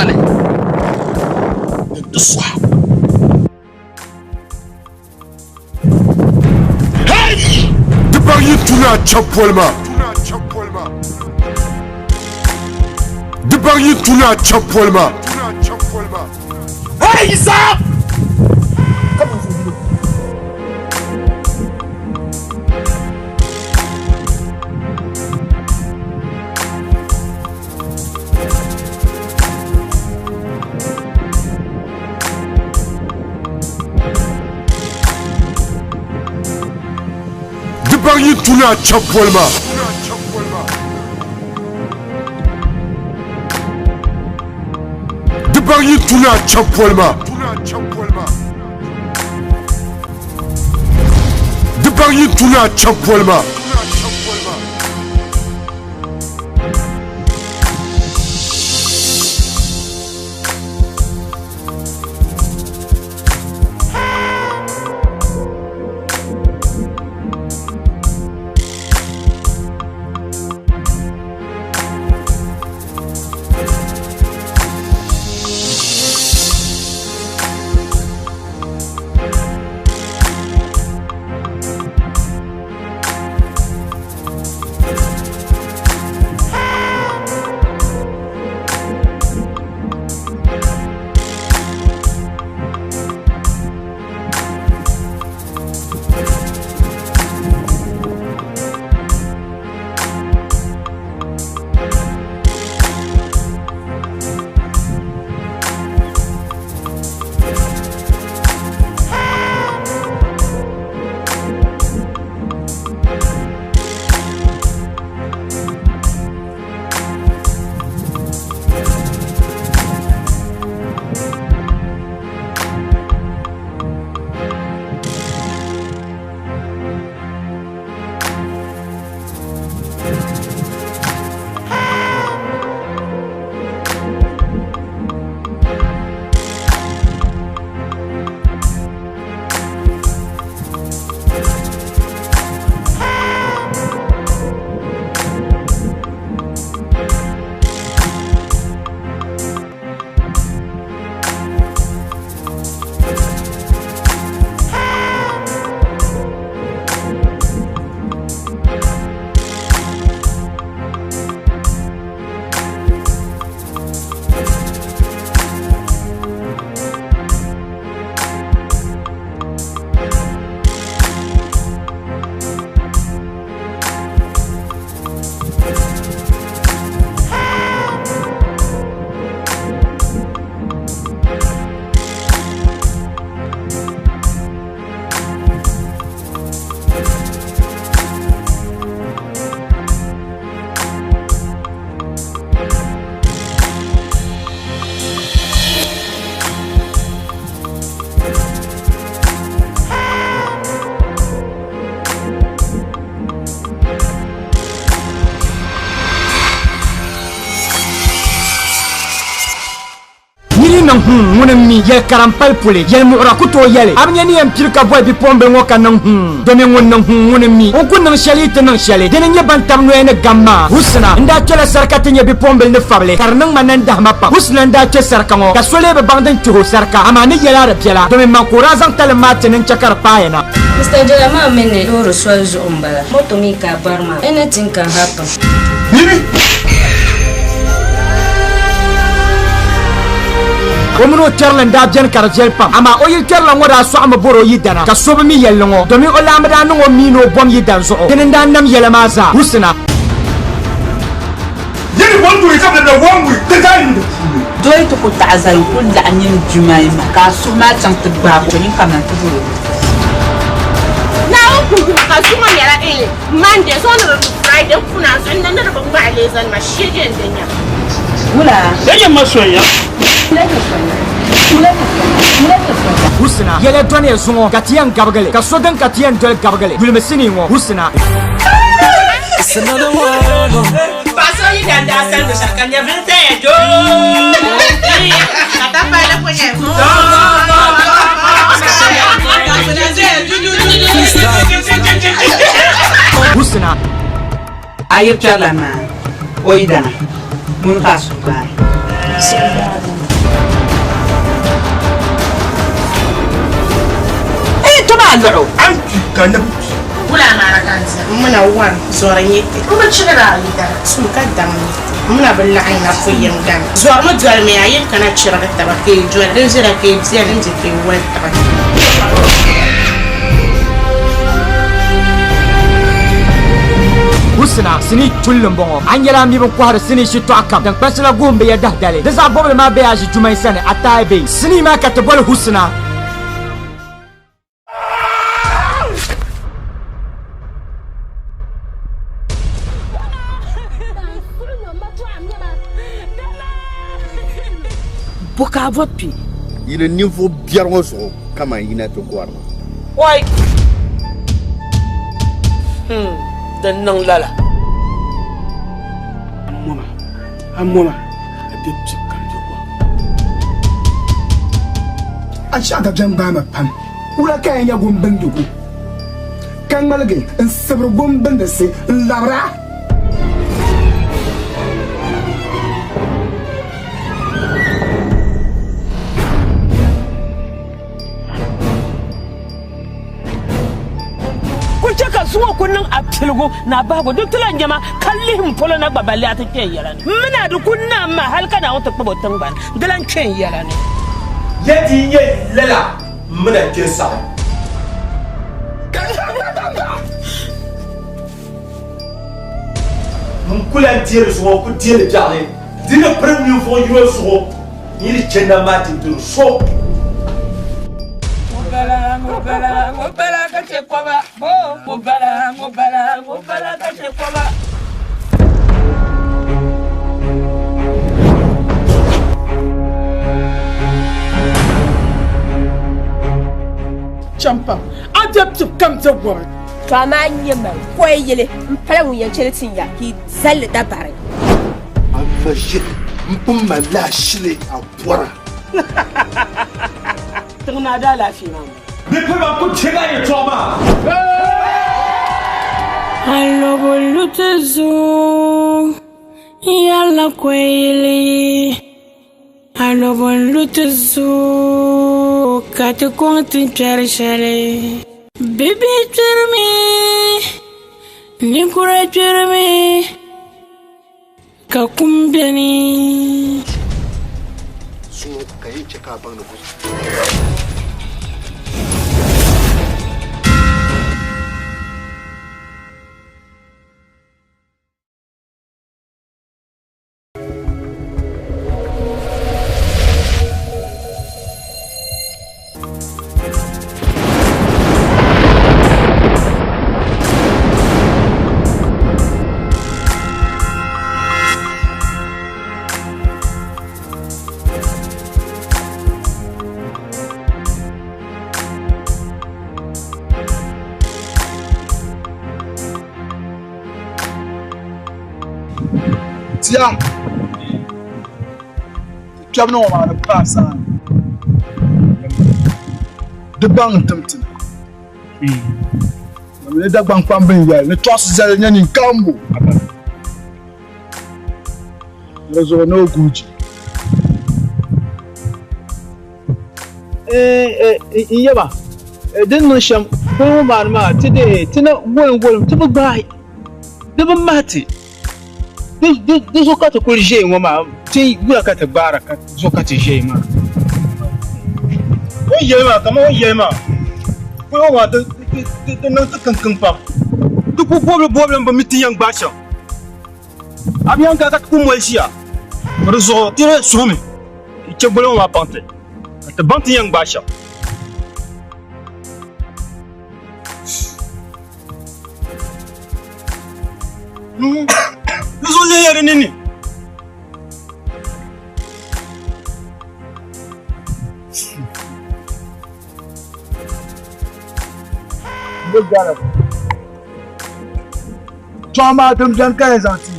tiŋa ni. Di sɔha. Hey! Di baŋ yi tuna chɛ poli maa. Di baŋ yi tuna chɛ poli maa. Hey, Isa! Di baŋ yi tuna chɛ poli maa. Di baŋ yi tuna chɛ poli maa. Di baŋ yi tuna chɛ poli maa. Niri niŋ huun ŋuni m-mi yɛli karampali puli yɛli muɣira ku tooi yɛli a bi nya ni yɛn piri ka boli bipuɣimbila ŋɔ ka niŋ huun domi ŋun niŋ huun ŋuni m-mi o ku niŋ shɛli yi ti niŋ shɛli dini n-nyɛ ban tab noya ni gam maa. Husna n-daa kpɛla sarika ti nyɛ bipuɣimbila ni fabili ka di niŋ ma nandahima pam. Husna n-daa kpe sarika ŋɔ ka so lee bi baŋ din kpihi o sarika amaa ni yɛli a di biɛla domi man ka o daa zaŋ talim maa ti ni n-chɛ ka di paaya na. Mister Jala maa mi ni loori soli zuɣu m-bala, moto mi ka a bari maa, anything can happen. Baby! O mini o kpɛrili n-daa beni ka di viɛli pam, amaa o yilkpɛrila ŋɔ daa sɔɣimi bɔri o yidana, ka so bi mi yɛlli ŋɔ, domin o laamba daa niŋ o mi ni o bom yidan zuɣu. Dini n-daa nam yɛla maa zaa. Husna. Doo yi ti ku taɣi zali n-kul laɣim nyini Jumai maa, ka a suhu maa chaŋ ti gbaag o, nyin kamina nti bɔr o yuli. Naawuni ku wuhi ka zuŋɔ nyɛla Monday, zuŋɔ ni di Friday, n puna zuɣu n ni di bi ŋmahi lee zani ma shee n di nya. Wula? Lɛnyɛ ma sonya. Lɛnyɛ sonya. Lɛnyɛ sonya. Lɛnyɛ sonya. Husna, yɛla dɔniya zuŋɔ ka ti yɛn gabigili, ka so din ka ti yɛn doli gabigili, yulimi sinii ŋɔ, Husna. Paɣa so yi dan daa sani luɣushɛli ka nyɛvili zaya doo ka tapaɣa la kuli nyɛ Husna. A yiri kpɛrila maa o yidana ŋuni ka a suhu gbaai? Ka n kpi. Wula maara ka n diri. M mina wari zɔri n-nyɛ ti. M bi chirigi a yidana, tum ka daŋ n-nyɛ ti. M mina bi laɣim na pu yim gani. Zɔri mi doli mi a yi kana chirigi taba ka yi doli din viɛla ka yi beni n-di ka yi wali taba. Husna, sinii tulli m-bɔŋɔ. A nyɛla a mi bɛn kɔhiri sinii shitɔɣu kam din kpaŋsi la guhim bɛ ya dahdali. Di zaɣ bɔbili maa be a ʒi Jumai sani, a taai bee? Sinii maa ka ti boli Husna. Bo ka a bɔri kpe? Yi ni ninvuɣ biɛri ŋɔ zuɣu kaman yina ti gɔri ma. Oi! Hmm, din niŋ lala. A moma, a moma, a be pibu kam be gɔbu. A shɛɣu dabiɛm gbaai ma pam. Wula ka a yɛn nya gumbindigu, ka ŋmaligi n-sibiri gumbindisi n-labir a? Ku chɛ ka zuŋɔ ku niŋ a piligu ni a bahigu. Di ti lan nyama ka lihim polo na gba balli a ti kpe n yɛla ni. M mi ni a di ku naam maa hal ka Naawuni ti kpab o tiŋgbani, di lan kpe n yɛla ni. Ya di nyɛ lala m mi na kpe n-saɣi. M ku lan deeri zuŋɔ ku deeli biɛɣuni. Di ni pirim ninvuɣ yino zuɣu n yi di chɛ nam maa ti diri so. Ŋɔ bala, ŋɔ bala, ŋɔ bala ka chɛ kɔba. Ŋɔ bala, ŋɔ bala, ŋɔ bala ka chɛ kɔba. Champa, a be pibu kam be gɔri. To amaa n-nyɛ man kɔya yili m-pala ŋun yɛn chɛ li tin ya ka yi zal li dabari. A ma ʒiri m-pun malila ashili a bɔra. Tiŋ naa daalaafee maa m-bala. Bɛ piri ba ku deeg a yɛtɔɣa maa. Alɔbo lu ti zuɣu n-yɛrila kɔyili. Alɔbo n-lu ti zuɣu ka ti kɔŋ ti ni kpɛri shɛli. Bibihi kpirimi, ninkura kpirimi, ka kum beni. Zuŋɔ ka yɛn chɛ ka a baŋ ni gu. Tia ti kpɛbu ni ŋɔ maa di paai saha di baŋ n-tim ti na. Domin ni Dagbaŋ kpamba n-yɛli ni tɔɣisi zali nya ninkaambo ni di zuɣu ni o guhi jili. N yaba, di ni niŋ shɛm goli ŋɔ maani maa ti dee ti na wolim wolim ti bi gbaai di bi mahi ti di zuɣu ka ti kuli ʒiɛya ŋɔ maa ti yuya ka ti gbaara ka zuɣu ka ti ʒiɛya maa. O ni yɛli maa kamani o ni yɛli maa goli ŋɔ maa di niŋ ti kiŋkiŋ pam ti kuli bobili bobili mi bi mi ti yɛn gbaai shɛm. A bi yɛn ka ka ti ku moli ʒiya di zuɣu ti suhimi n-chɛ goli ŋɔ maa paŋ ti ka ti baŋ ti yɛn gbaai shɛm. Di zuɣu lihiya di ninni. Tɔɣa maa din beni ka yɛn zaŋ ti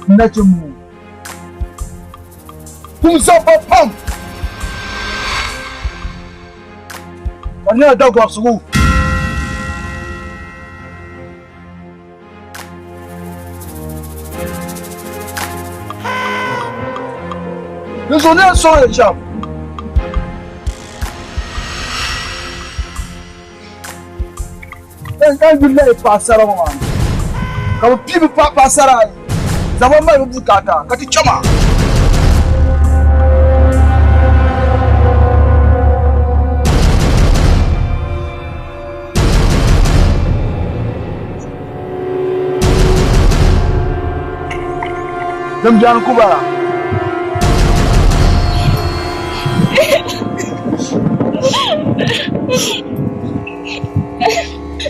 nachimba ŋɔ. Kum zabba pam ka di nyɛla dagɔrisigu. Di zuɣu ni yɛn sɔŋ ya shɛm. Ka yuli lahi paɣasara ŋɔ maa ni, ka bɛ pii bɛ paɣasara ayi zaŋ ba mali bɛ bukaata ka ti chɛ ma. Din biɛni ku bala.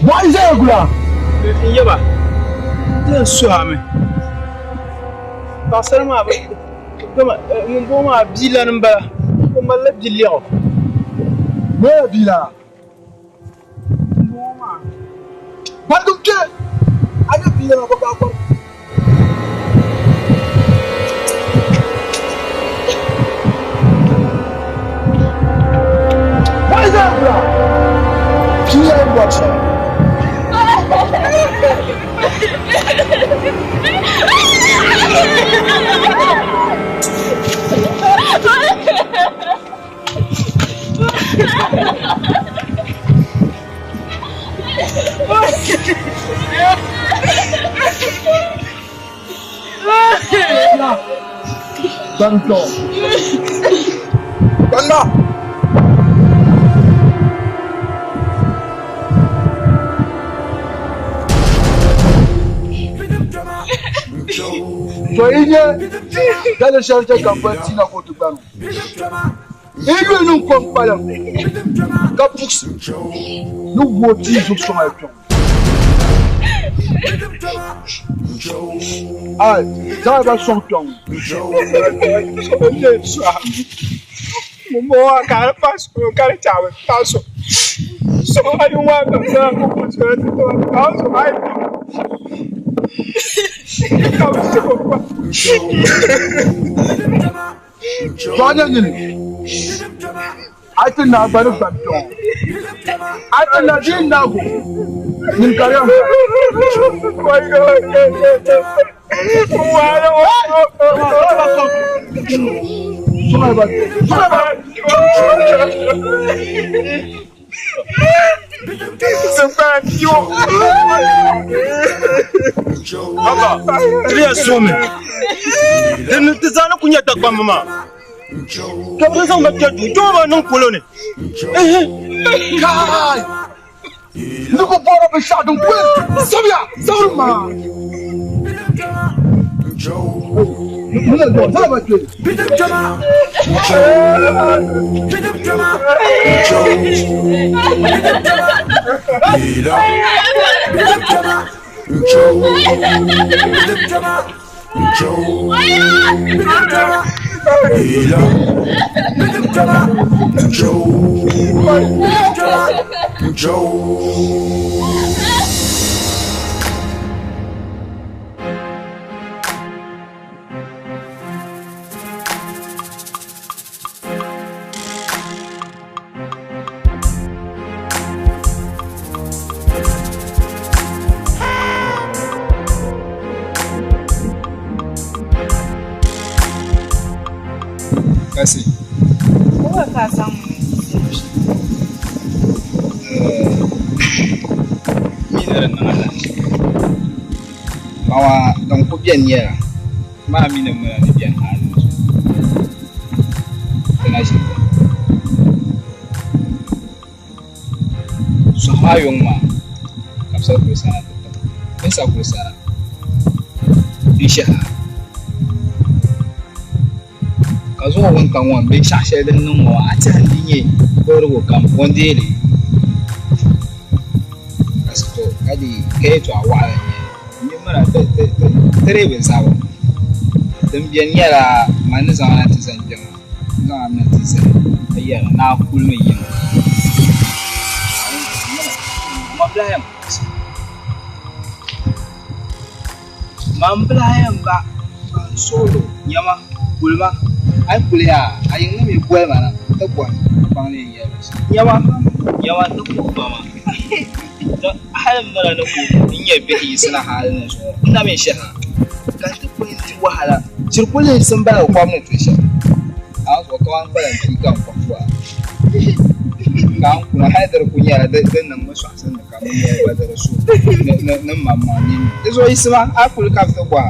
Bɔɣi ʒɛya gula. N yaba, di yɛn suhimi. Paɣasara maa bi dama ŋun bɔŋɔ maa bia lani m-bala, o malila bi lɛɣu. Nyɛla bia lana. Gbarigim kpe a ni bia lana bɔ ka a gbarig. Bɔɣi ʒɛya gula. Bia lana bɔri shɛli. Gbantɔ. Gbanda. To yi nyɛ dali shɛli chɛ ka m ba ti na ka o ti gbani o. Yi yuli niŋ kom kpalim ka puɣisi ni wooi tia zuɣu sɔŋ a kpiɔŋ. Ai, zaŋ ba sɔŋ kpiɔŋ. Tɔɣa nyɛ nyini, a yi ti naai gba ni gbani kpiɔŋ, a yi ti na di yi naag o, nyin ka di yɛn Abba, tiriya suhimi. Di ni ti zaa ni ku nyɛ Dagbamba maa. Ka bɛ zaŋ ba kpɛ duu, kpɛma maa niŋ polo ni. Kai! Ni ku bɔri binshɛɣu din kuli sabiya sabiri maa. Kasi. Ko ka zaŋ Mi ni di niŋ alahichi. Paɣa din ku beni nyɛla maa mi ni muna ni beni hali ni zuŋɔ ti na ʒi beni. Sɔhi maa yuŋ maa ka bɛ sa kuli sana ti tiba. Bɛ ni sa kuli sana n-shɛhi a. Ka zuŋɔ wuntaŋ ŋɔ binshɛɣu shɛli din niŋ ŋɔ maa a tɛha n-di nyɛ bɔrigu kam o ni deei li. Kasi to ka di ka yɛtɔɣa waɣila n-nyɛ li. N mi mira ti dii bi zaba. Din beni nyɛla man ni zaŋ a na ti zani kpe ŋɔ n zaŋ a mi na ti zali ka yɛra ni a kulimi yiŋa. Man bi lahi yɛn ba ka n suhiri o, Nyama, kulima, a yi kuli yaa, a yiŋ ni mi boli ma na ti bɔhi ka baŋ ni n yɛli ba shɛm. Nyama, nyama, ti kuhi ba maa, di hali m mira ni ku n-nyɛ bihi yiɣisina hali ni zuŋɔ, n na mi shɛha ka n ti kuli n-di wahala chiri kuli yiɣisi m-bala kom ni tuhi shɛm. A zuɣu kaman kpalim pii ka n kɔhi pɔra. Ka n kuna hali di di ku nyɛla di niŋmi sɔɣisim ni ka bɛ ŋɔ gba di di so ni m maŋmaŋ nini. Di zuɣu yiɣisima a kuli ka bɛ ti bɔha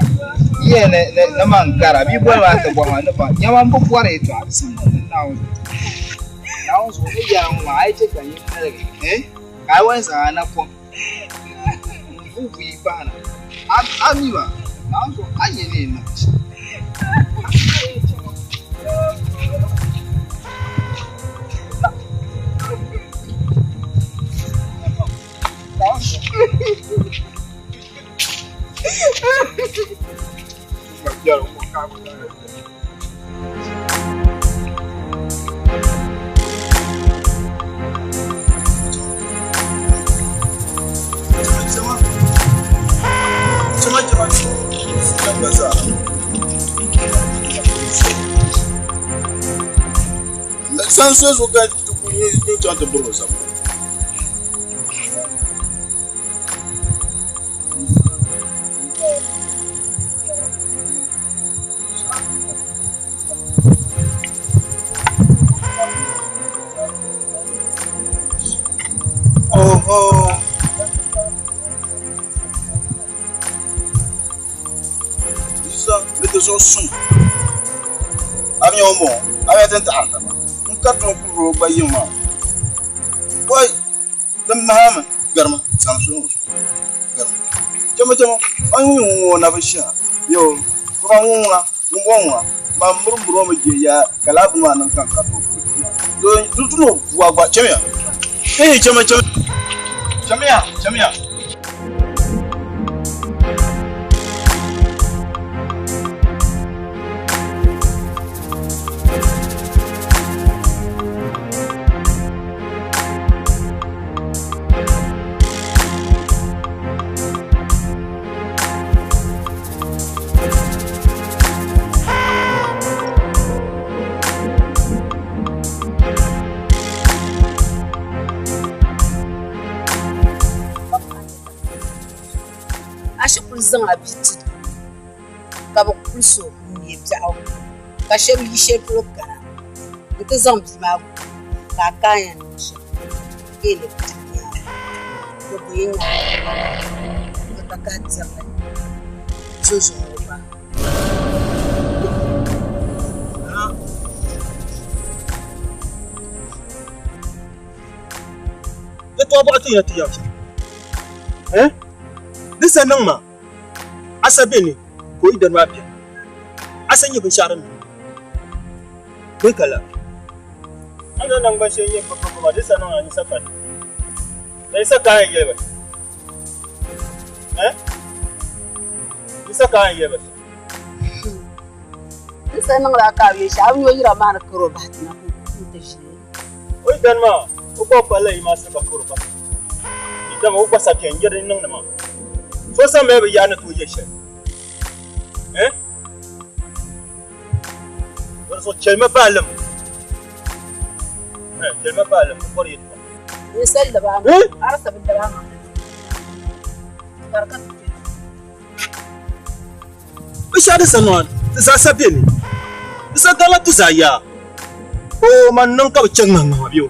yiya ni ni man gara bɛ yi boli ma ti bɔhi ma ni baŋ nyama m bi bɔri yɛtɔɣa di simdi ni Naawuni Naawuni zuɣu ni yɛra ŋɔ maa a yi chɛ ka nyin ŋmaligi eh ka a yɛn zaŋ a napɔŋ n-vuui buyi pahi na a mi maa Naawuni zuɣu a nya ni yɛn niŋ shɛm. Sanso zuɣu ka ti ku yi chaŋ ti biri o zabiri. Oho. Yisa ni ti zuɣu suŋ. A mi o bɔŋɔ, a mi ti ni taɣiri taba. N kariti o kuli o gba yiŋ maa. Wai, di mahami garima zaŋ so ŋɔ zuɣu. Garima. Chama chama, a yi ŋun ŋɔ na bi shɛha. Yo, tuma ŋun ŋuna, ŋun bɔŋɔ ŋuna, man miri miri o mi je ya ka laa bini maa niŋ ka n kariti o kuli maa. Do di tu ni o bua gba, chamiya. Ehe, chama chama. Chamiya, chamiya. A shikuru zaŋ a bia ti doo ka bɛ kulisi o n-ŋme biɛɣu ka shɛba yi shɛli polo kana nti zaŋ bia maa guli ka a ka a yɛn niŋ shɛm ka yi ni bia nyaaŋa bɛ bo yi nyaaŋa bɛ takahi dirili zo zaŋ o ba. Yɛtɔɣa bɔɣu ti yɛn ti yɛm shɛm. Eh? Di sa niŋ ma a sa be ni ka o yi dani maa beni. A sa nyɛ binshɛɣu din niŋ bee ka la. A ni naŋgban shɛli nyɛ bɛ maa, di sa niŋ a ni sa fali. Di sa ka a yɛn yɛli ba shɛm. Eh? Di sa ka a yɛn yɛli ba shɛm. Di sa niŋla ka a yɛli shɛm, a bi nya o yira maa ni kari o bahi ti na ka o ku ti ʒili. O yi dani maa, o gba palila yi maa siliba ka o di bahi. Di dama o gba sa beni n-yɛri di niŋdi maa. So sa mali bi yaa ni tooi yɛ shɛli. Eh? Di zuɣu chɛlima baalim. Eh, chɛlima baalim, n bɔri yɛltɔɣa. Ninsal daba anu, Eh? arsa bi daba anu. Ka di ka ti kpɛ. Binshɛɣu din sa niŋ a, di zaa sa beni. Di sa garila ti zaa yaa. Oo, man niŋ ka bɛ chɛ ŋmahiŋmahima bɛ o.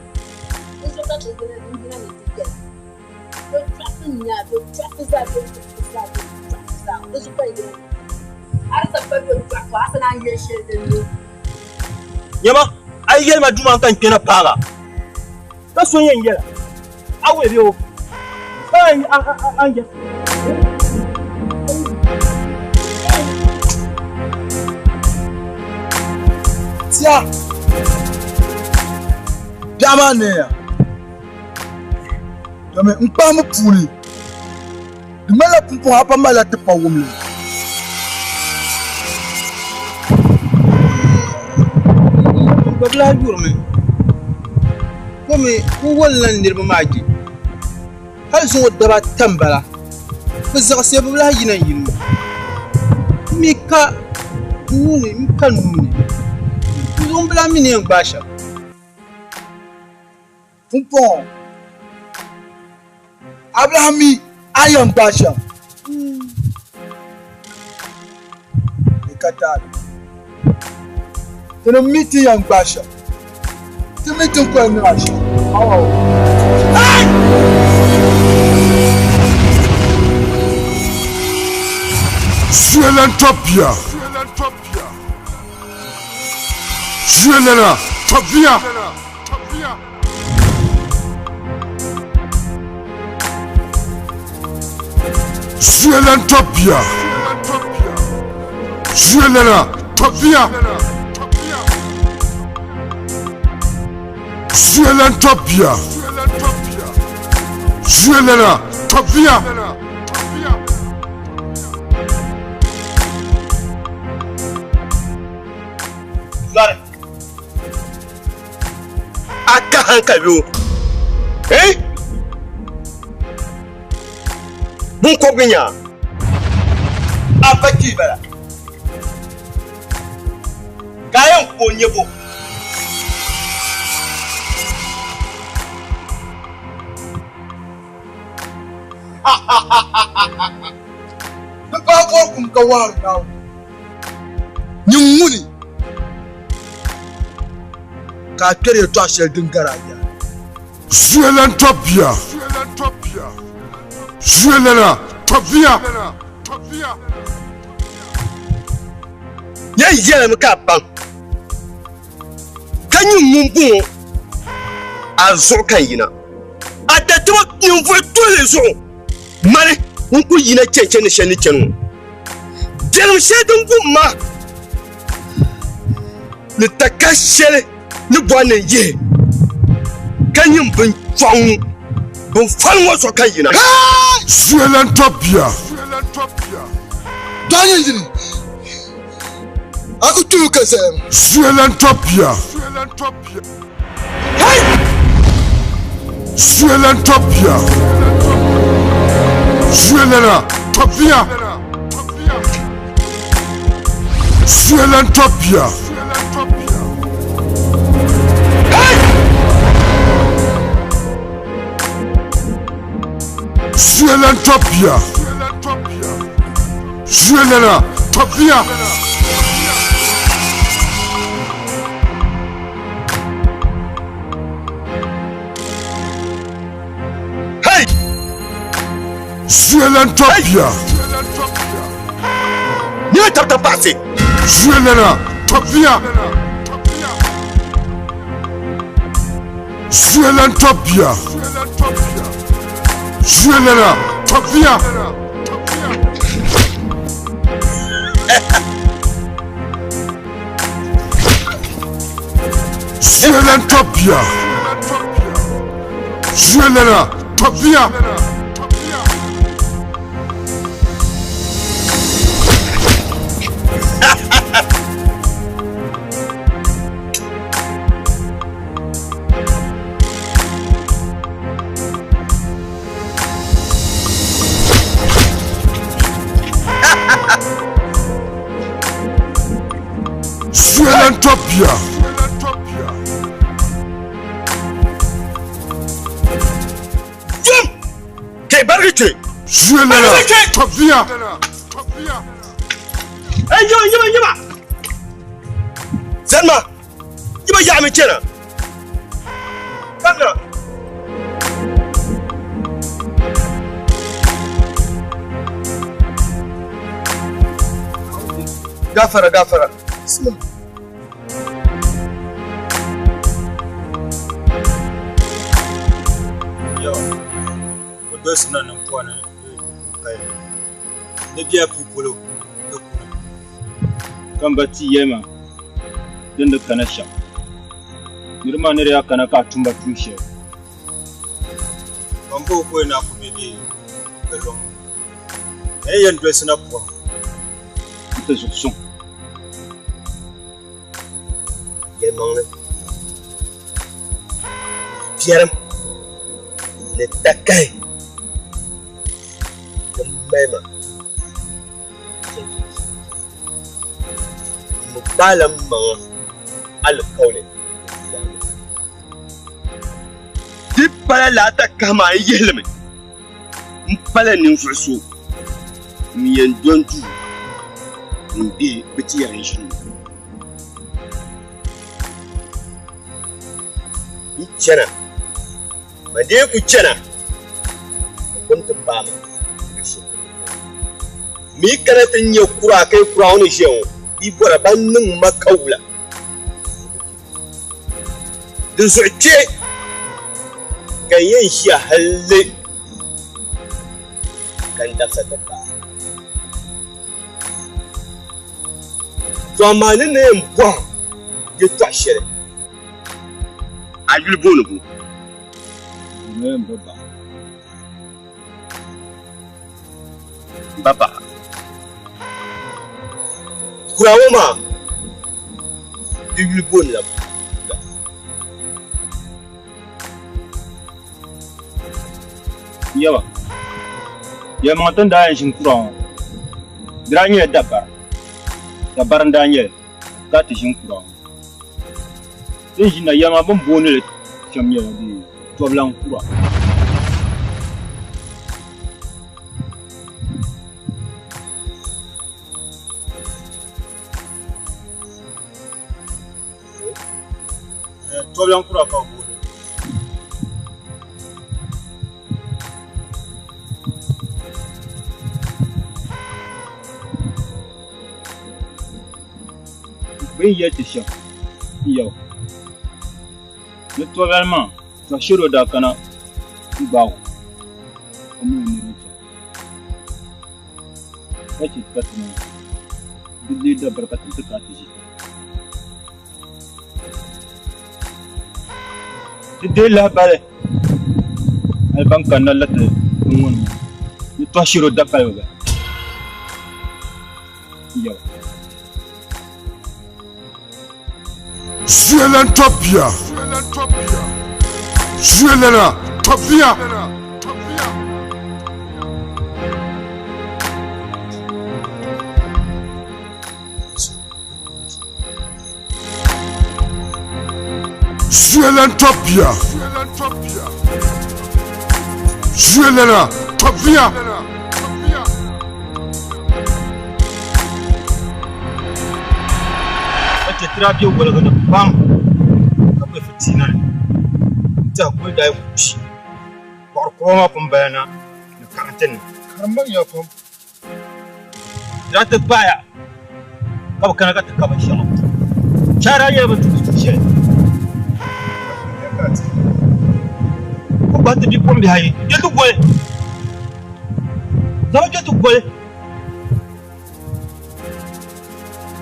Di zuɣu ka ti yina n-yina ni ti kpɛla. Bɛ chɔɣisi n-nya, bɛ chɔɣisi zaa, bɛ chɔɣisi zaa, bɛ chɔɣisi zaa. Di zuɣu ka yina ni ti kpɛla. Arsa pa bɛ chɔɣisi a, a naan yɛli shɛli din ni. Nyama, a yi yɛli ma Duuma n ka n kpɛna paag a, ka so yɛn yɛl a, a wuhi bɛ o, ka a ni yɛli. Tia, biɛɣu maa neeya, domin n kpahimbu puuni di ŋmanila pumpɔŋɔ a pa malila tipawumli. N gba bi lahi yurimi ka o mi ku wolila niriba maa je. Hali zuŋɔ daba ata m-bala, bɛ zaɣisiya bɛ bi lahi yina n yini ŋɔ. M mi ka n nuu ni, m ka n nuu ni. N zuɣu m bi lahi mi ni yɛn gbaai shɛm. Pumpɔŋɔ a bi lahi mi a ni yɛn gbaai shɛm. Di ka taali. Tinim mi ti yɛn gbaai shɛm. Ti mi ti ni kuli niŋ a shɛm. Awawo. Zuɣulan tɔbia. Zuɣulana tɔbia. Zuɣulan tɔbia. Zuɣulana tɔbia. Zuɣulan tɔbia. Zuɣulana tɔbia. Zɔri. A ka hankali o. Eh? Binkɔbigu nya. A ba kpee bala. Ka a yɛn ku o nyɛ bo. Bɛ paai bɔri kum ka wahiri Naawuni. Nyin ŋuni ka a kpɛri yɛtɔɣ shɛli din gari a yaa? Zuɣulan tɔbia. Zuɣulana tɔbia. Yɛn yɛlimi ka a baŋ, ka nyin ŋun bɔŋɔ a zuɣu ka n yina. A tatabo ninvuɣ tuhili zuɣu mani n ku yina chɛnchɛn ni shɛli ni chani ŋɔ. Biɛlim shɛli din gum ma ni takahi shɛli ni bɔri ni n yihi ka nyin binchɔɣu ŋɔ bin fali ŋɔ zuɣu ka n yina. Zuɣulan tɔbia. Dɔɣi nyɛ yini, a ku tuui ka zaya. Zuɣulan tɔbia. Zuɣulan tɔbia. Zuɣulana tɔbia. Zuɣulan tɔbia. Zuɣulan tɔbia. Zuɣulana tɔbia. Hey! Zuɣulan tɔbia. Nira tabita paɣasi. Zuɣulana tɔbia. Zuɣulan tɔbia. Zuɣulana tɔbia. Zuɣulan tɔbia. Zuɣulana tɔbia. Zuɣulan tɔbia. Jom! Ke barigi kpe. Zuɣulana tɔbia. Ey, yiba, yiba, yiba! Zanima, yiba yaɣimi chana. Kamina. Gafara, gafara. Yo, o dolisi na niŋ pɔhini kaya ni biɛhi puu polo di kuna. Ka m ba ti yɛli ma din di kana shɛm. Niriba maa ni daa kana ka a tum ba tuun shɛli. Ban bo o na ku be bɛ ka lɔŋ ni. Ka yi yɛn dolisi na pɔhim nti zuɣu suŋ. Yɛlimaŋli, biɛrim ni takahi din mali ma M bi gbaala m maŋa alikauli. Di pala lala takahi maa n-yihi li mi m-pala ninvuɣ so ŋun yɛn dɔni duu ŋun bihi bi ti yɛri n-ʒini o. Yi chana, ma dee ku chana, ka kom ti paai ma ka shiri ti Mi yi kana ti nya kuraa ka yi kuraa ŋɔ ni ʒiya ŋɔ, yi bɔra ban niŋ ma kawula. Di zuɣu kpe ka n yɛn ʒiya halli ka n dabisa ti paai. To amaa ni na yɛn bɔhim yɛtɔɣ shɛli, a yuli booni bo? M ba paɣa. Kura ŋɔ maa di yuli boonila Kula. Yaba, yɛlimaŋli ti ni daa yɛn ʒini kura ŋɔ, di daa nyɛla dabari. Dabari n-daa nyɛ li ka ti ʒini kura ŋɔ. Ti ni ʒini na yɛlimaŋli bɛ ni booni li shɛm nyɛla tɔbulan kura. Tɔbulan kura ka bɛ booni li. Bɛ ni yɛli ti shɛm n-yɛba ni tɔbali maa Tɔshiro daa kana n-gbaag o ka o min o niriba chaŋ, ka chɛ ka ti niŋ di leei dabari ka ti ti kana ti ʒi tiŋa. Ti deei lahibali hali ban kanna la ti ŋɔ ni ni Tɔshiro dapali bi bahi n-yɛba. Zuelan tɔbia. Zuelana tɔbia. Zuelan tɔbia. Zuelana tɔbia. Ka chɛ ti daa be woligu ni pam ka be fitiina ni n-tɛhi kuli daa yi ku kpi, kɔɣiri kuɣa maa pun bala na ni karinti ni. Karimbaŋ ya pam. Di daa ti paaya ka bɛ kana ka ti ka binshɛŋa. Shɛhi daa nyɛla bɛ ni tumdi tuun shɛli. Ka gbahi ti bipuɣimbihi ayi n-kpe ti goli. Zaŋ kpe ti goli.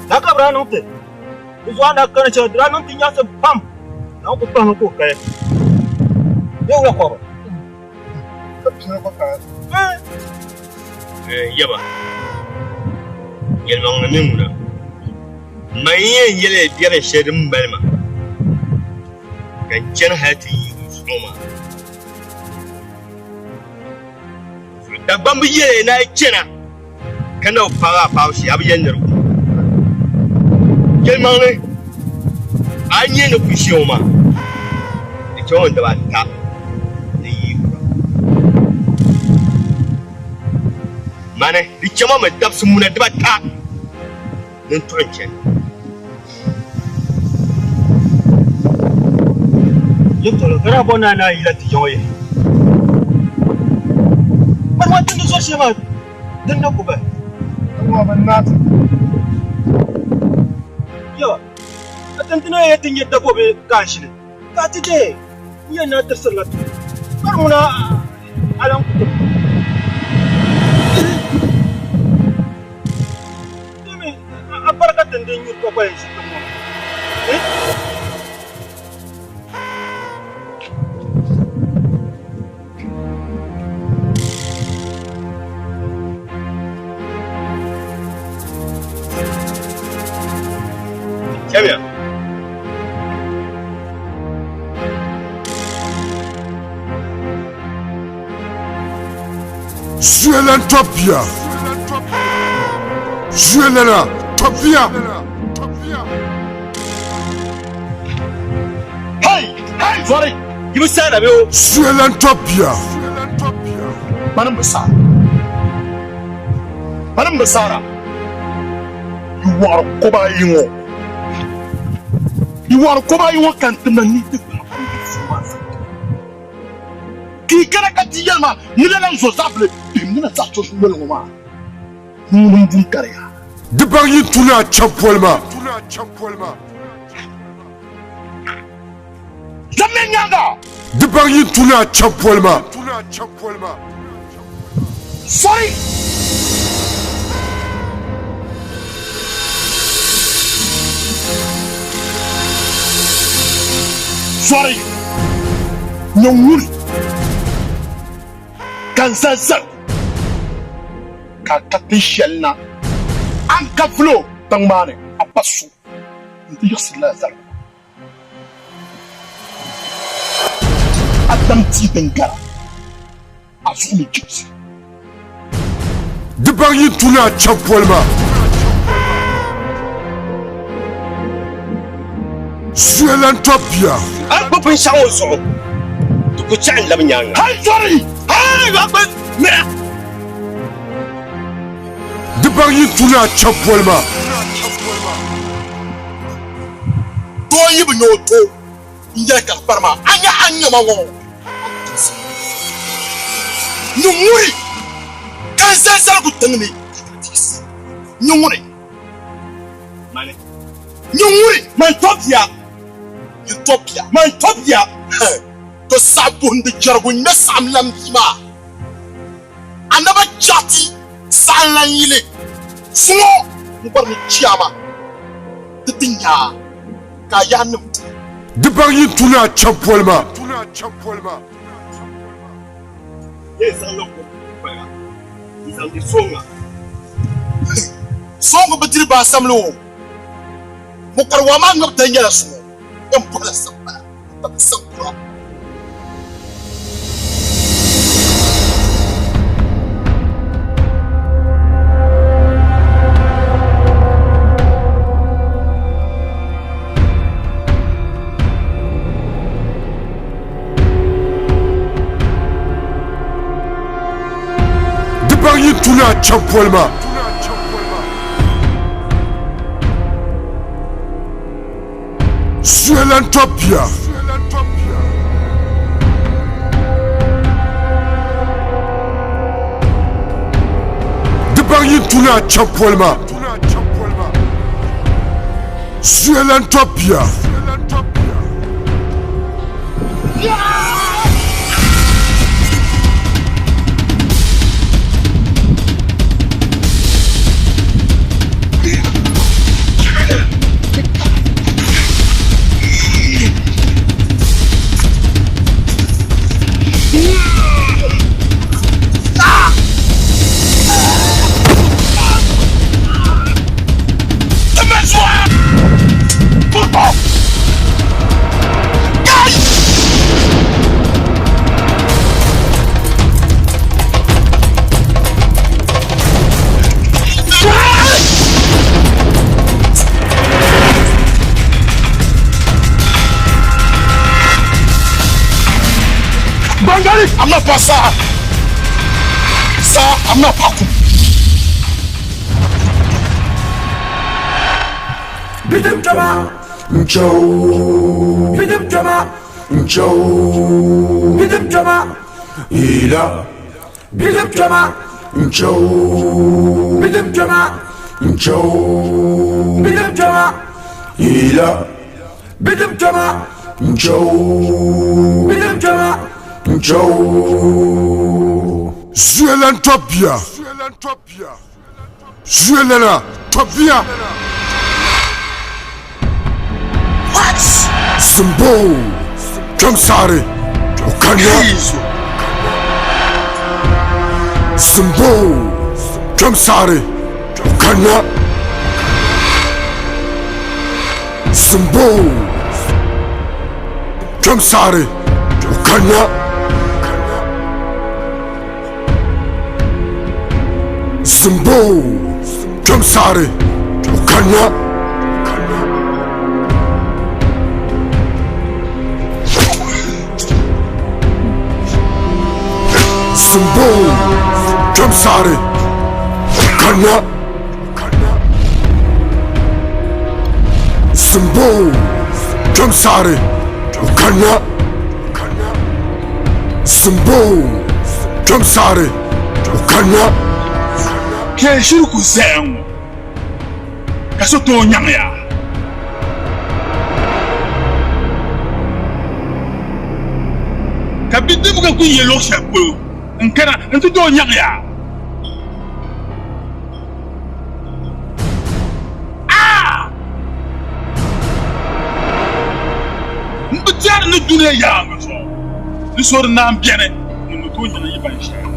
Daa ka bɛ daa niŋ ti. Di zuɣu a ni daa kana shɛli, di daa niŋ ti nyaɣisim pam. Naawuni kul kpahimi ka o kali. Bee wula kɔbiri? Yaba, yɛlimaŋli mi ŋuna, man yɛn yɛli ya biɛrim shɛli din mali ma, ka n chani hal ti yi n zuɣu maa. Dagbamba yɛliya ni a yi chana ka na bi paagi a paabu shee, a bi yɛli ni di ku. Yɛlimaŋli, a yi nya ni ku ʒiya ŋɔ maa, di chaŋ o ni daba ata ni yi kura. Mani, di chama mi dabisi muna diba ata ni n tuɣi n chani. Yɛtɔɣili ka daa bɔri ni a naan yila ti yaŋɔ yahi. Mani ŋɔ ti ni zɔri shɛli maa din na ku bahi. Yawa, a tintina yɛn ti nyɛ dabɔbi ka a ʒini, ka a ti deei n yɛn naan tirisirila ti ka di ŋuna a lan ku tim. Domi a barika din din nyuri kpakpali n-ʒi tiŋ ŋɔ ni. Chamiya. Zuelan tɔbia. Zuelana tɔbia. Hey! Hey! Zɔri! Yi bi saana bɛ o. Zuelan tɔbia. Mani bi saara. Mani bi saara. Yi wɔɣiri koba ayi ŋɔ. Yi wɔɣiri koba ayi ŋɔ ka n timda ni ti gbaai kum di fuuma. Ka yi kana ka ti yɛli ma ni lala n zo zaɣ bili bihim ni na zaɣ so noli ŋɔ maa, ŋuni m-bu n-kari ya. Di baŋ yi tu ni a chaŋ poli maa. Zamiya nyaaŋa! Di baŋ yi tu ni a chaŋ poli maa. Sorry! Sorry! Nyɛ ŋuni ka n zali zaligu ka a ka tin shɛli na a ni ka vulo tiŋ maa ni a pa so nti yiɣisi lala zaligu maa. A daŋ tia din gara a zuɣu ni chibisi. Di baŋ yi tu ni a chaŋ poli maa. Suya lan tɔb bia. A ni gbubi binshɛɣu ŋɔ zuɣu, di ku chaɣi n-labi nyaaŋa. Hal zɔri! Hal yɔɣu mira! Di baŋ yi tu ni a chaŋ poli maa. Doo yi bi nya o to n-yɛli ka kpari maa, a nya a ni nya ma ŋɔ? Ni ŋuni ka n zali zaligu tiŋ ni ka ti yiɣisi? Ni ŋuni? Mani. Ni ŋuni? Man tɔbia. Ni tɔbia. Man tɔbia. To saɣi buhindi jɛrigu ŋmɛ saɣim lan bia maa. A naba chaɣiti saɣim lan yili. Zuŋɔ m-bɔri ni chiyaama ti ti nya a ka a yaannim ti. Di baŋ yi tu ni a chaŋ poli maa. Yɛn zaŋla kom paliga n-zaŋ di sooŋa. Sooŋa bi diri baasamli o. Mokariwaa maa ŋabu dan nyɛla suŋɔ yɛn bɔhila sagbana n-tabili saŋkura. Di baŋ yi tu ni a chaŋ poli maa. Suya lan tɔb bia. Di baŋ yi tu ni a chaŋ poli maa. Suya lan tɔb bia. Bangali, I'm not pa saa. Saa, I'm not pa kum. Bidim kpɛma. Nchoo. Bidim kpɛma. Nchoo. Bidim kpɛma. Ila. Bidim kpɛma. Nchoo. Bidim kpɛma. Nchoo. Bidim kpɛma. Ila. Bidim kpɛma. Nchoo. Bidim kpɛma. Nchoo. Zuelan tɔ bia. Zuelana tɔ bia. What? Zimbo. Kpɛm saɣiri. O kanna. Zimbo. Kpɛm saɣiri. O kanna. Zimbo. Kpɛm saɣiri. O kanna. Zimbo. Kpɛm saɣiri. O kanna. Zimbo. Kpɛm saɣiri. O kanna. Zimbo. Kpɛm saɣiri. O kanna. Zimbo kpɛm saɣiri o kanna. Kpee shiri ku zaya ŋɔ ka so tooi nyaŋ ya. Ka bidibiga ku yi luɣ shɛli polo n-kana nti tooi nyaŋ ya. M bi tɛri ni dunia yaaŋa zuɣu ni so di naan beni ŋun ni tooi nyaŋ yi ban shɛli.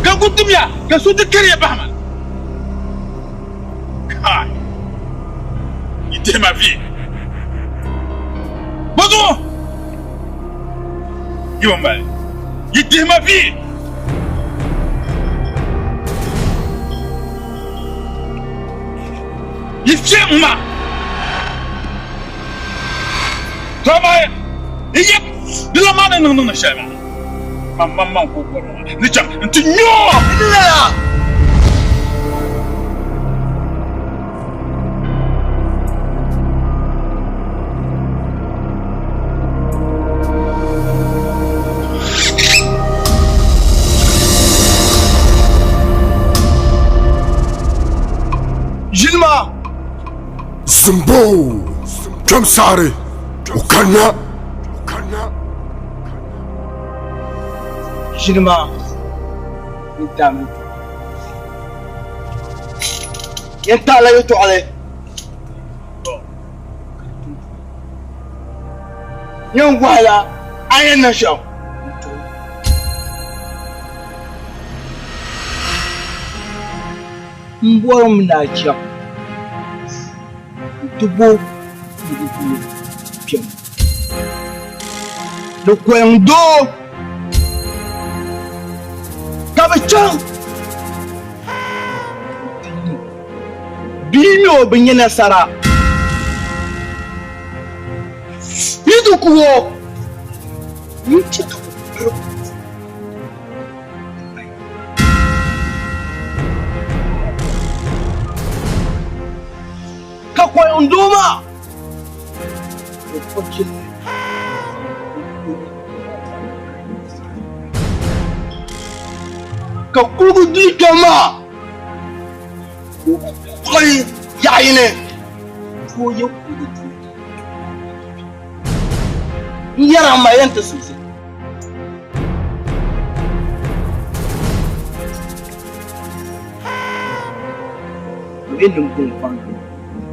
Ka ku dimya ka so ti kariya bahi ma. Kai! Yi dihi ma vi. Bɔzuɣu yi bi mali. Yi dihi ma vi. Yi fiɛm ma. To amaa yi yɛm di lan maa ni niŋ niŋdi shɛli maa, man maŋmaŋ ku bɔri o ni chaŋ nti nyo o. Ʒini maa. Zimbo kpɛm saɣiri o kanna. Ʒini maa ni daami yɛn taɣila yɛltɔɣali. Yɛn wahala a yɛn niŋ shɛm. M bɔrimi ni a chaŋ nti bo kuligiduli kpɛm ni koliŋ doo ka bɛ chaŋ nti nya bia mi o bi nya nasara. Yi ti ku o, yi chɛ ka bɛ piri Ka koliŋ doo maa o kpuɣi Ka kuligu duli kpɛm maa ka o kpuɣi yaɣ yini ka o ye kuligu duli. N yɛra m ma yɛn ti suhi. Bɛ niŋ guŋ paŋ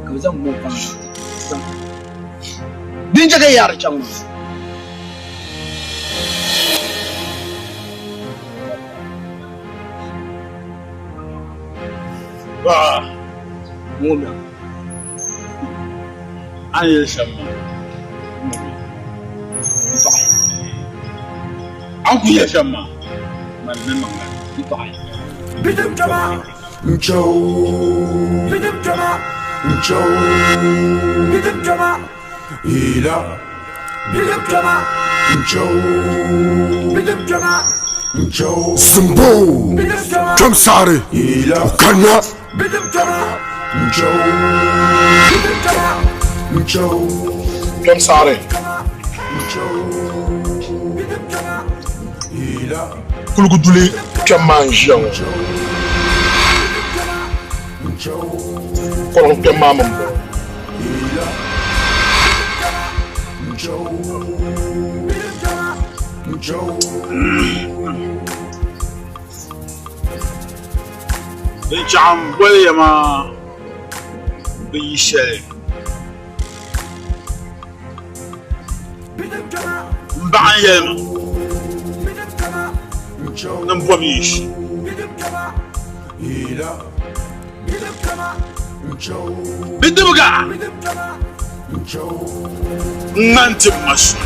ka bɛ zaŋ guŋ paŋ zaŋ din chɛ ka yaari chaŋ maa. Baɣa ŋuna. A ni yɛli shɛm maa, ŋuna. Baɣa. A ni kuli yɛli shɛm maa, mani ni niŋ li. Baɣa. Zimbo kpɛm saɣiri o kanna. Kpɛm saɣiri. Kuligu duli kpɛm maa n-ʒiya ŋɔ. Kɔliŋ kpɛm maa mi m-bɔŋɔ. Din chaɣ m boli ya maa bi yi shɛli. M baɣa n yɛli ma ni m bom yi ʒi. Bidibiga ŋ-ŋmani ti ma so.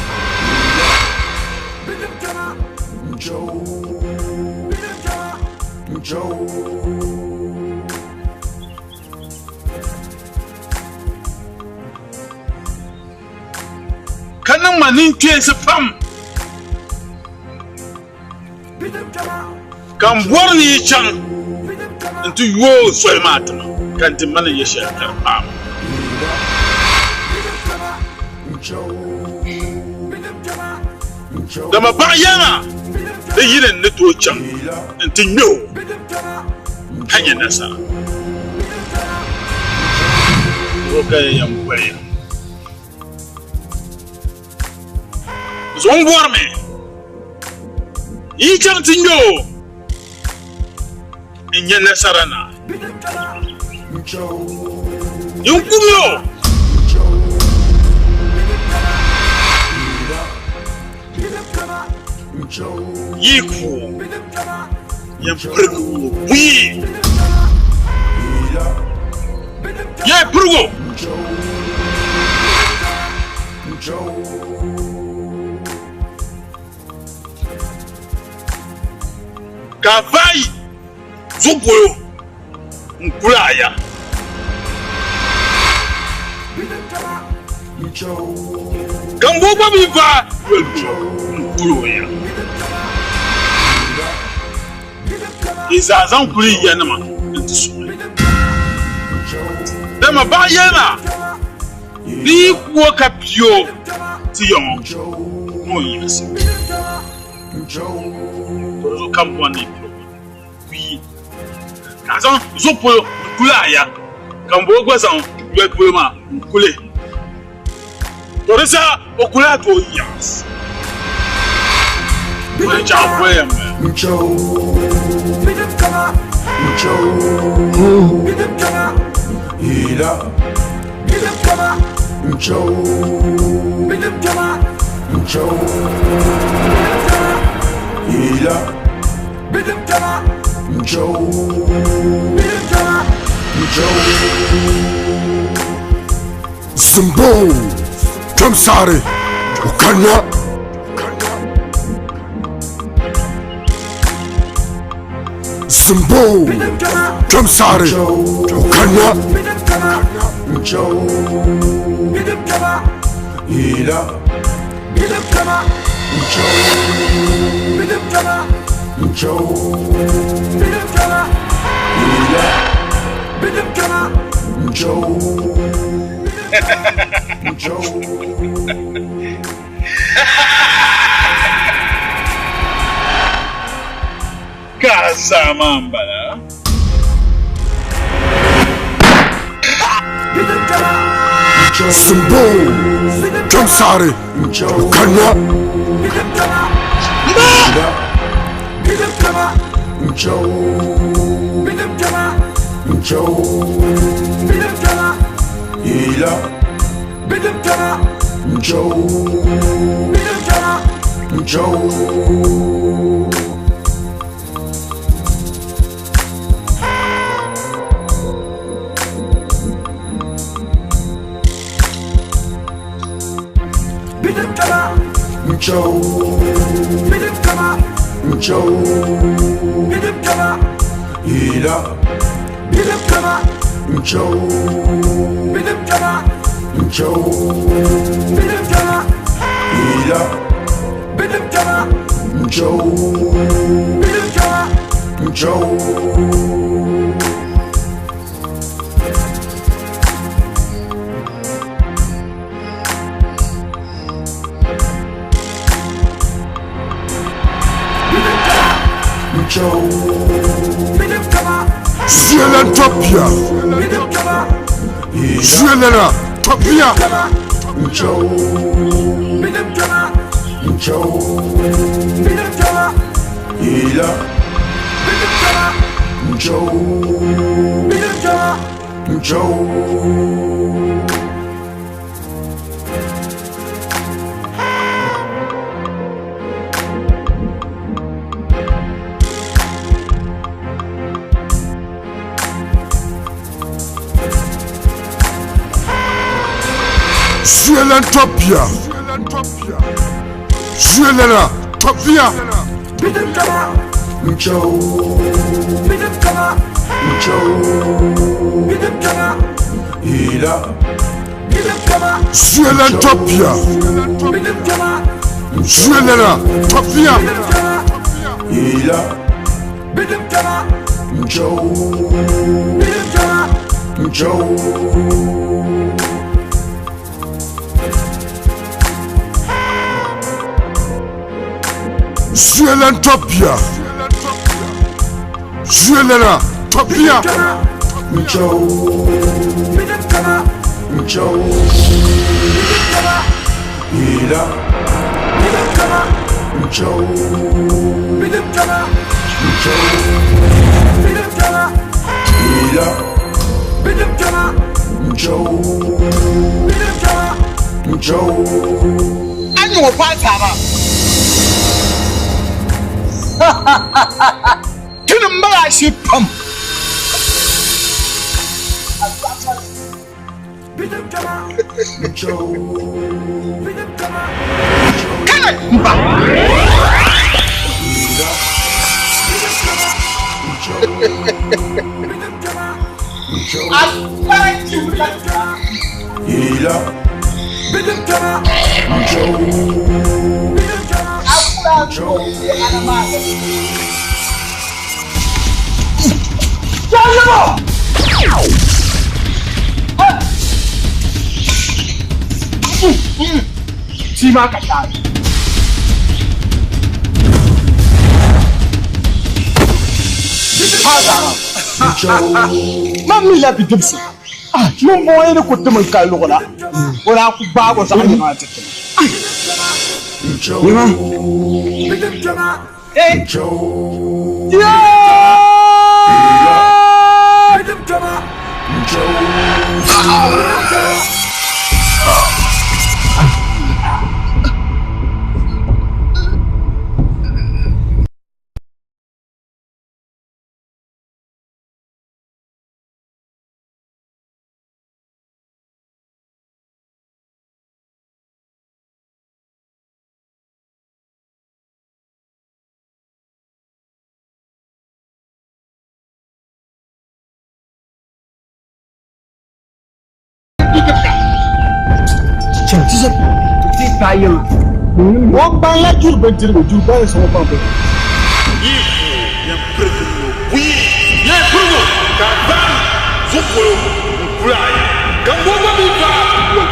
Ka niŋ ma ninkpeensi pam. Ka m bɔri ni yi chaŋ nti yooi soli maa ti ma, ka n ti mali ya shɛli ka di paai ma. Dama baɣa yɛli maa di yini n ni tooi chaŋ nti ŋme o ka nya nasara. Zuɣu ka ya yɛn boli ya. Zuɣu m bɔrimi yi chaŋ ti ŋme o n-nya nasara na. Yin kumi o. Yi ku o, yɛn pirigi o buyi. Yɛ pirigi o. Ka vaai zuɣupoyo n-kuli a ya. Ka m bo gba mi vaai yoli polo n-kuli o ya. Yi zaa zaŋ kuli yi yanima nti sɔŋ Dama baɣa yɛli maa, Di yi ku o ka pi o ti ya ŋɔ ni o yiɣisi. To di zuɣu ka m bɔri ni yi piri o buyi, ka a zaŋ zuɣu polo n-kuli a ya, ka m bo gba zaŋ yoli polo maa n-kuli. To di saha o ku lahi tooi yiɣisi. O ni chaɣ poli ya m-bala. Zimbo kpɛm saɣari o kanna. Zimbo kpɛm saɣari o kanna. Ka a zaa maa m-bala. Simbo kpɛm saɣari o kanna. Zuɣulan tɔbia Zuɣulana tɔbia Zuɣulan tɔbia Zuɣulana tɔbia Zuɣulan tɔbia Zuɣulana tɔbia Zuɣulan tɔbia. Zuɣulana tɔbia. A nyɛ o paai taaba. Ti ni mali a shee pam. Kana m-ba. Tii maa ka taai. Man mi la bidibisi ŋun bɔŋɔ yi ni ku tim n kali luɣa la, o daa ku gbaag o zaɣ yini maa ti ti ma. O baŋla duri bindirigu, duri balinsi ŋɔ baŋ bindirigu. Yi ku yɛn pirigi n o buyi, yɛn pirigi o ka a gbaai zuɣu polo n-kul a ya, ka m bo gba mi gbaai yoli polo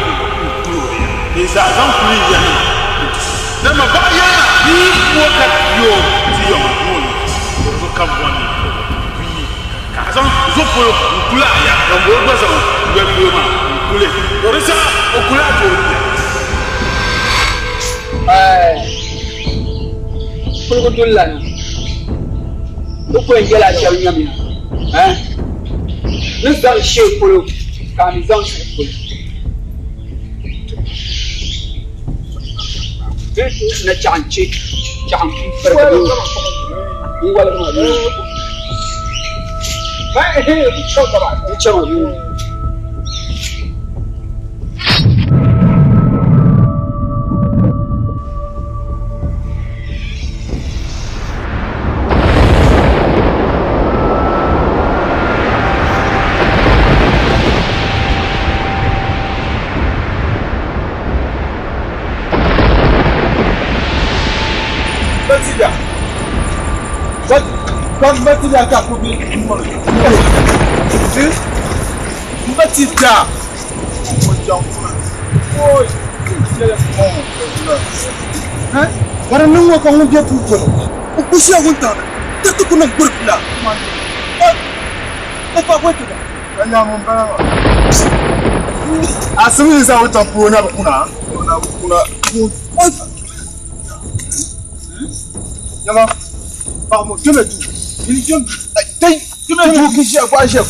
n-kul o ya. Yi zaa zaŋ kuli yi yanima nti so. Dama baɣa yɛlima ni yi ku o ka ti o ti yɔma ni o yiɣisi, di zuɣu ka m bɔri ni yi pirigi o buyi, ka a zaŋ zuɣu polo n-kul a ya, ka m bo gba zaŋ yoli polo maa n-kuli. To di saha o kul a ti o bia. Kuligu dulilana, o ku yɛn yɛla shɛli nyamiya, Ni zaŋ shee polo ka a mi zaŋ zuɣu polo. Na chaɣ n-che chaɣ m-pirigi n-woligi ma bee n-chɛ ma bee. Ka di niŋ ŋɔ ka ŋun be puu polo o ku ʒiya wuntaŋ ni ka ti ku niŋ gbirigila. A simli zaŋ wuntaŋ puuni na bi kuna? Nyama, paɣa ŋɔ kpɛma duu. Kpɛma duu ka ʒiya gɔɣa ʒiya.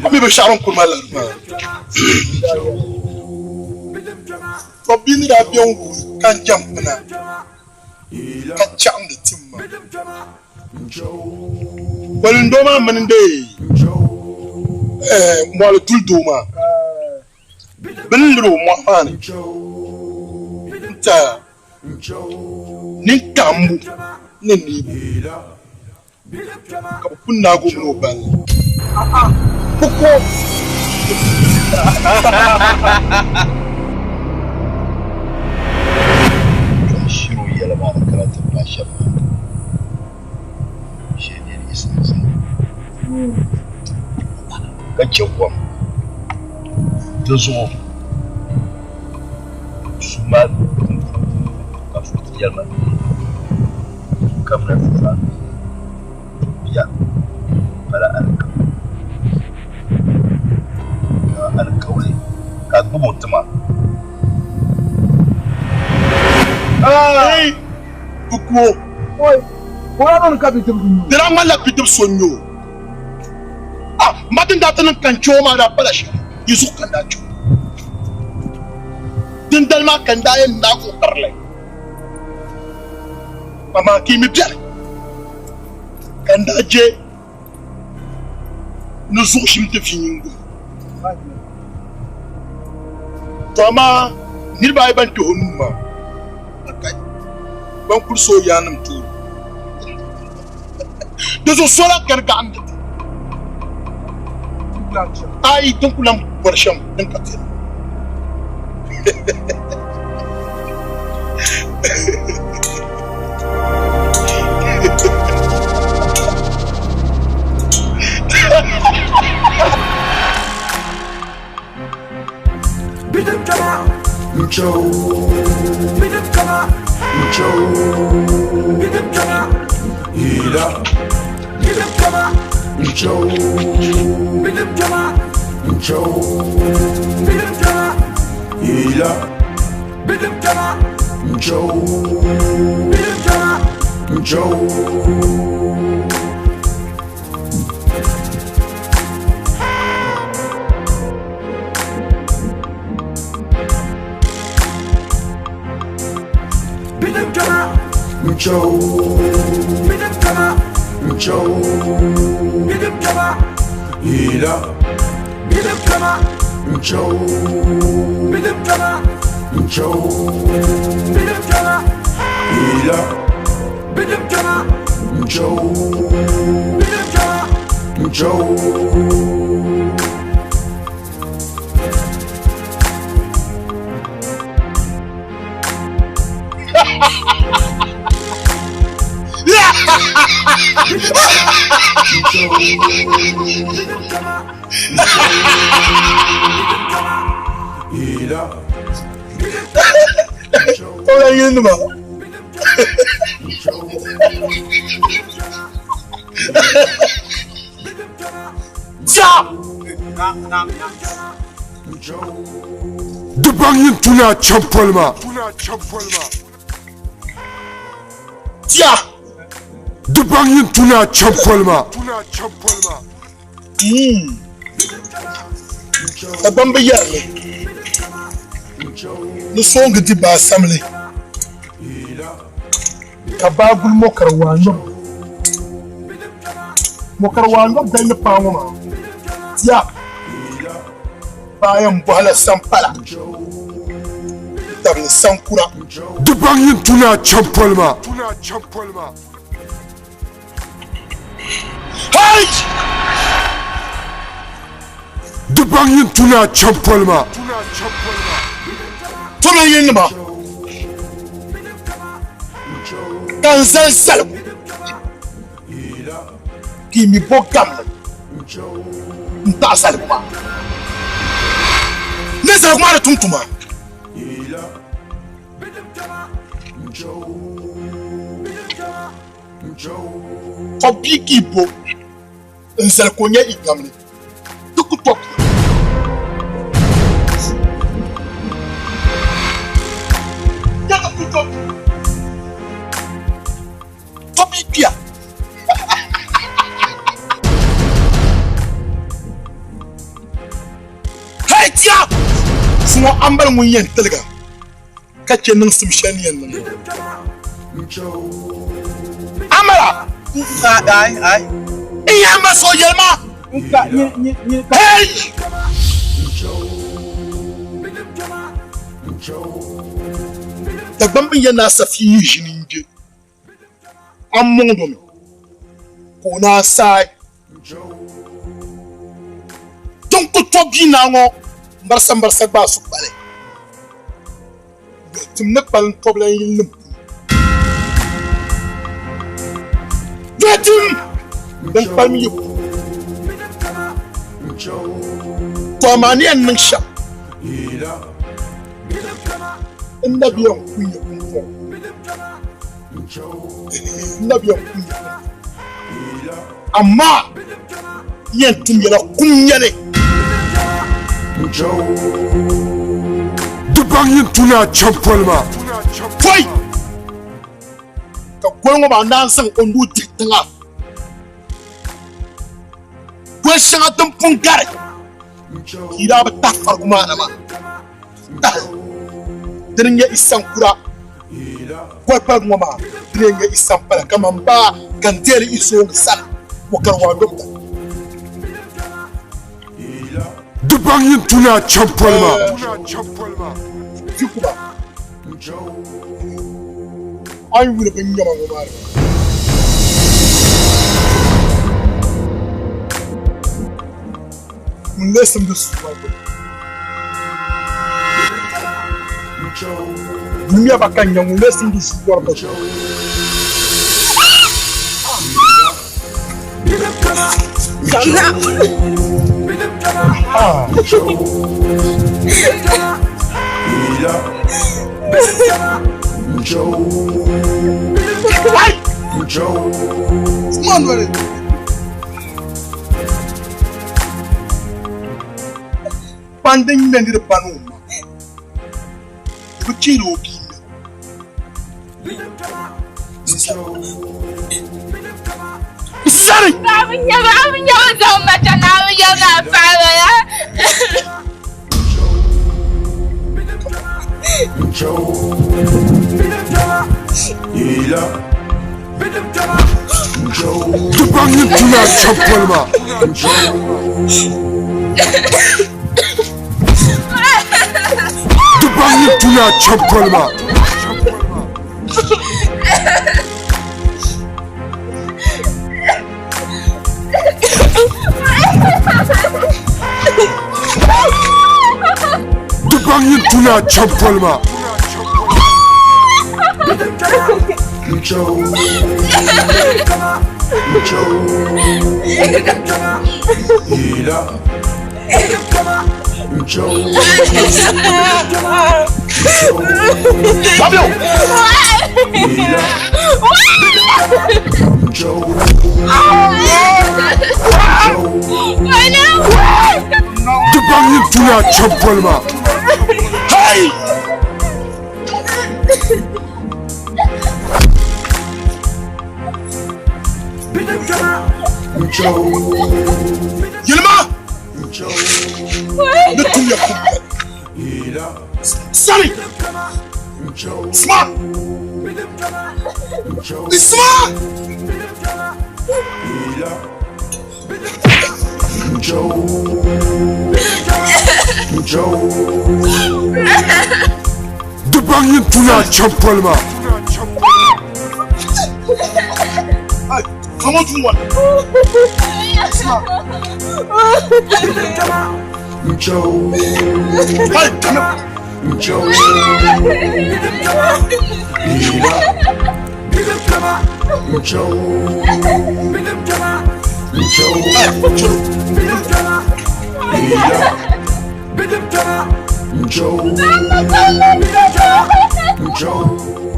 A mi binshɛɣu din kuri ma lari maa. Tɔ bia ni daa be n-wuhi ka n jɛm pina ka chaɣindi tim ma. Bolindoo maa mini dee mɔɣili duli doo maa bɛ ni liri o mɔɣu maa ni n-ti a ninkahiŋbu ni neebu ka bɛ pun naagi o mini o balli. Kuko! Shiri o yɛla maa ni kana ti paai shɛm maa, shee neen yiɣisi ni zaa ka chɛ kom. Di zuɣu su maa ka so ti yɛli ma kamina ti zaa bia pala alikauli ka alikauli ka a gbubi o tima. Hey, Kukuo. Di daa ŋmanila bidib so n-nyɛ o. Ah, m ba din daa ti niŋ ka n chɛ o maa daa pala shɛli, yi zuɣu ka n daa chɛ o. Dindali maa ka n daa yɛn naag o birili. Amaa ka yi mi beni ka n daa je ni zuɣu shim ti vi nyiŋgoli. To amaa niriba ayi ban kpɛh o nuu maa, akai, ban kuli so o yaannim tooni. Di zuɣu so lahi kani gaɣindi ti. Ayi, din ku lahi bɔri shɛm din ka ti ni. Di baŋ yin tuni a champoli maa. Tia! Di baŋ yin tuni a champoli maa. Dagbamba yɛri li ni sooŋgi di baa samli ka baa guli mɔkari waa nyɔbu. Mɔkari waa nyɔbu dali ni paai ŋɔ maa, tia baa yɛn bɔhila sampala n-tabili sankura. Di baŋ yin tuni a champoli maa. Di baŋ yin tuni a champoli maa. Tuma yinima ka n zali zaligu ka yi mi bo gamli n-taɣi zaligu maa. Ni zaligu maa di tum tuma. Ka bia ka yi bo n-zali ka o nya yi gamli, di ku to pia. Ya ka ku to pia. Tɔbbi kpiya. Hey tia! Zuŋɔ ambali ŋun yɛn tiliga ka chɛ niŋsim shɛli ni yɛn niŋ ŋɔ. Amala! Ai, ai. N yɛn ma so yɛli ma. Hey! Dagbamb bin yɛn naa safi yi ʒini n-je a mɔŋ domi ka o naan saai. Din ku to bia naa ŋɔ mbarisa mbarisa gbaai su kpali. Tim ni kpalim tɔbila n yili nim puuni. Tim din kpalim yi puuni. To amaa ni yɛn niŋ shɛm n na bi yɛn ku ya pumpɔŋɔ. N na bi yɛn ku ya pumpɔŋɔ. Amaa n yɛn tum yɛla kum nyɛli. Di baŋ yin tuni a champoli maa. Pɔi ka goli ŋɔ maa naan zaŋ o nuu dihi tiŋa. Goli shɛŋa din pun gari ka yi daa bi tahi farigu maa na maa tahi dini n-nyɛ Isankura goli paligu ŋɔ maa dini n-nyɛ Isampala kaman baa ka n deeli Isooŋgi sani Wɔkariwaadɔbita. Di baŋ yin tuni a champoli maa. Vikuba, a ni yuli binnyɛma ŋɔ maa di Ŋun lee simdi sua maa gbini. Yumiya ba ka nya ŋun lee simdi sua maa gbini. Kpandi ŋmɛ ni di bani o ma, di bi cheeri o bia ŋmɛbu. Sani! Di baŋ yin tuni a champoli maa. Di baŋ yin tuni a champoli maa. Di baŋ yin tuni a champoli maa. Fabio! Di baŋ yin tuni a champoli maa. Hey! Yilima! Ni tum ya kum Sani! Isma! Isma! Di baŋ yin tuni a champoli maa. Come on, do one. Hey, come on.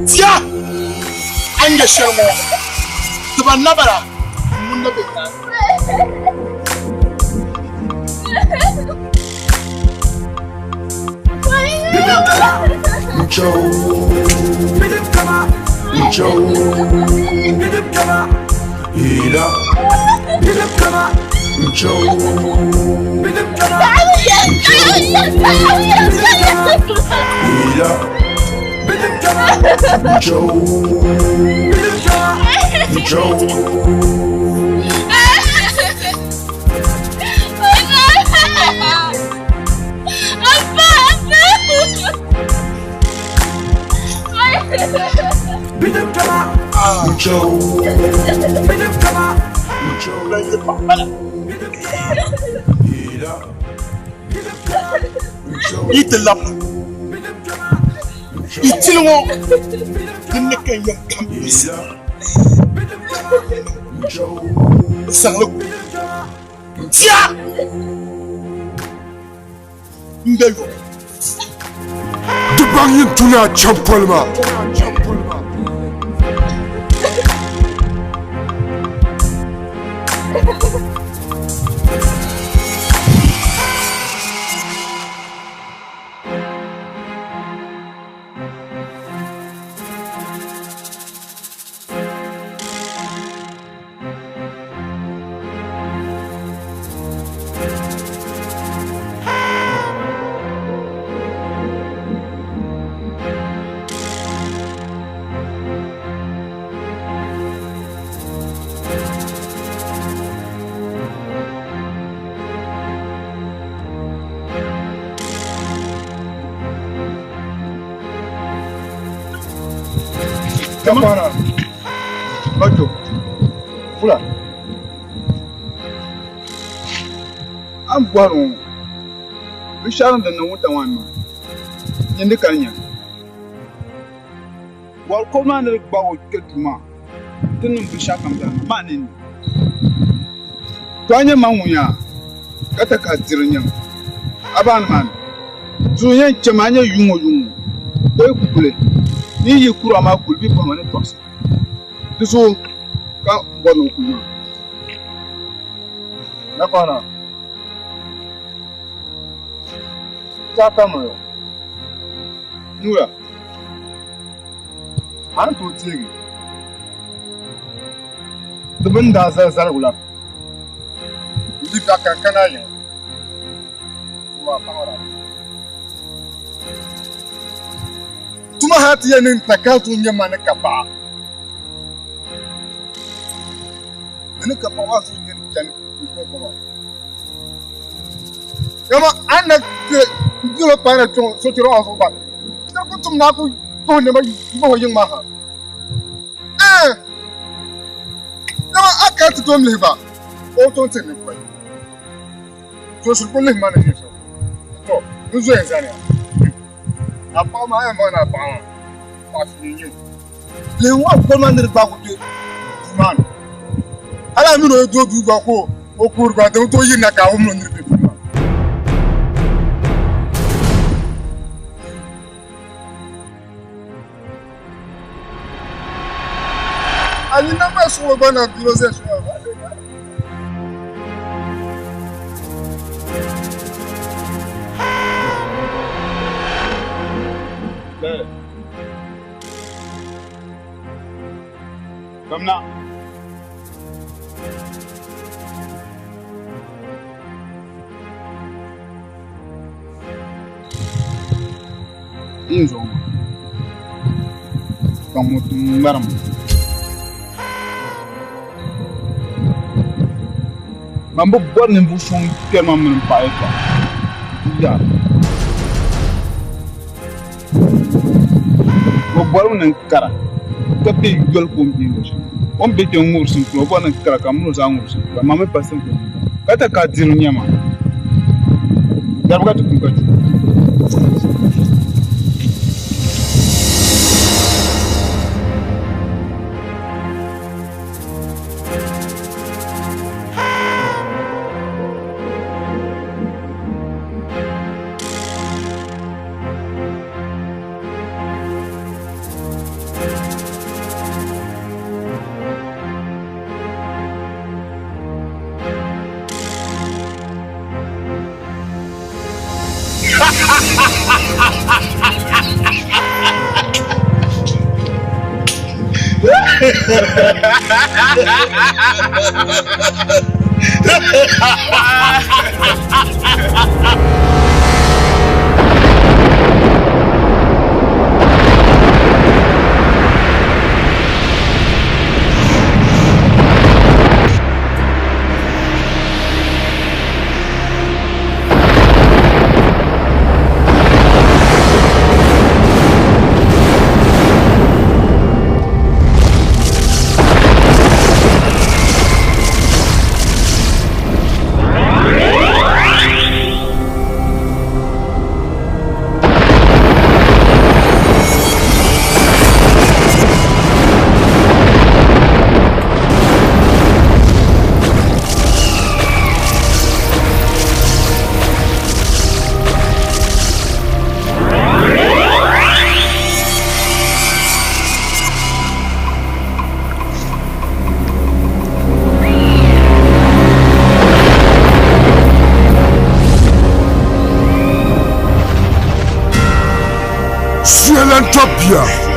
Tia! An nyɛ shɛli ŋɔ tiba nabara ŋun na be nyaaŋa. Ila Joe Ila Joe Joe Yi ti labina yi tili ŋɔ din ni ka yɛm kam yiɣisi zaŋli tia n-be yɔɣu. Di baŋ yin tu ni a chaŋ poli maa. Kapana. Bajo. Fula. An bɔri ŋɔ binshɛɣu din niŋ wuntaŋ maa ni maa nyindi ka di nya wɔri kɔbu maa ni di gbaag o kpɛ duu maa ti niŋ binshɛɣu kam zaa maa nini to a nyɛ ma ŋun yaa ka ti ka diri nyaŋ a baani maa ni duu yɛn chɛmi a nyɛ yuŋɔ yuŋɔ o yi ku kuli ni yi kuri a maa kuli bɛ bɔhima ni tɔɣisi di zuɣu ka n bɔri ni o kuli maa Nakwana Tata moyo Nura A ni tooi teegi di bini daa zali zaligu la n-di biɛɣu ka n kana a yiŋa maa paɣira. Tuma hali ti yɛn niŋ takaritu n-nyɛ ma ni ka paɣa. Di ni ka paɣa maa zuɣu nyɛ ni chani n-kɔŋkɔba. Dama a ni na ti dol o paai na kpe ŋɔ sochira maa zuɣu gba, di ku tum ni a ku tuhi nɛma m-bah o yiŋ maa ha. Ɛɛn! Dama a kana ti tom lihi ba, o tooi tiri ni pɔi. So shiri ku lihi ma ni nyɛ shɛm. Tɔ! N zoya zaniya. A paɣa maa, a yɛn baŋ ni a paɣa maa, paɣa fini n-nyɛ o. Lihi ŋɔ koli maa ni di gbaag o kpe duu maa ni. Hal a min o yi do duu gba ka o kuhiri gba, di bi tooi yirina ka a wum ni o niriba be duu maa. A nina maa suɣulo gba na duro zali shɛli maa. Kamina. N zuɣu maa ka ŋɔ ti ŋmarim Man bi bɔri ninvuɣ so ŋun kpɛri ma mini m paɣa yɛtɔɣa nti yaai. O bɔrimi ni n kara ka be yoli ka o ni be luɣ shɛli. O ni be kpe ŋ-ŋubiri sinkuna, o bɔri ni n kara ka m min o zaa ŋubi sinkuna. Man mi pa sinkuna ka ti ka diri nɛma. Dariga ti kum ka chu. Suya lan tɔb bia.